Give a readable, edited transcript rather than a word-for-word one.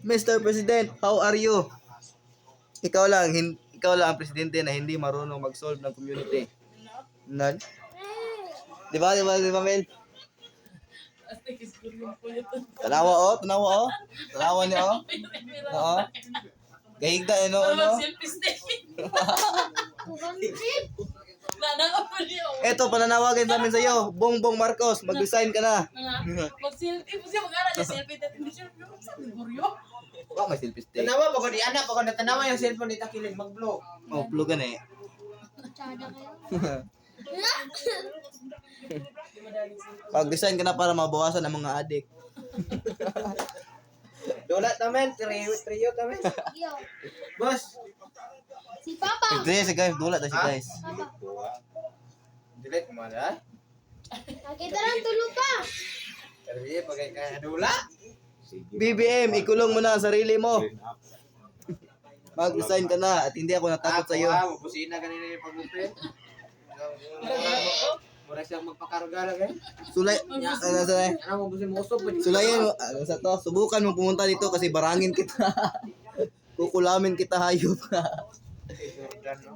Mr. President, how are you? Ikaw lang ang presidente na hindi marunong mag-solve ng community. None. Di ba, Mel? Tanawa oh, tanawa oh. Tanawa niya oh. Oo. Gahigda eh, no, ano? Selfie stick. 200. Nanakapo niya. Oh. Eto, pananawagan namin sa iyo. Bongbong Marcos, mag-resign ka na. Nga, mag-selfie po siya, mag-aral niya selfie. Hindi siya, sabi ko, Wa may selfie stick. Tanawa pa ko di anak pa ko natanawa yung cellphone ni Takilin mag-blow. Oh, plugan eh. Tsada kayo. Mag-resign ka na para mabawasan ang mga adik. Dula tamen, trio trio tamen. Yo. Boss. Si Papa. Hindi, si guys, dulat na si guys. Papa. Dili ko man ah. Nakita lang tulo pa. Pero di pagay ka dula. BBM, ikulong mo na ang sarili mo. Mag-resign ka na at hindi ako natakot sa iyo. Ah, mabusina ganina yung pag-open. Mura siyang magpakarga lang eh. Sulay, ano sa Ano mo busin mo usog? Sulayin mo, ano sa to? Subukan mo pumunta dito kasi barangin kita. Kukulamin kita, hayop. Jordan no.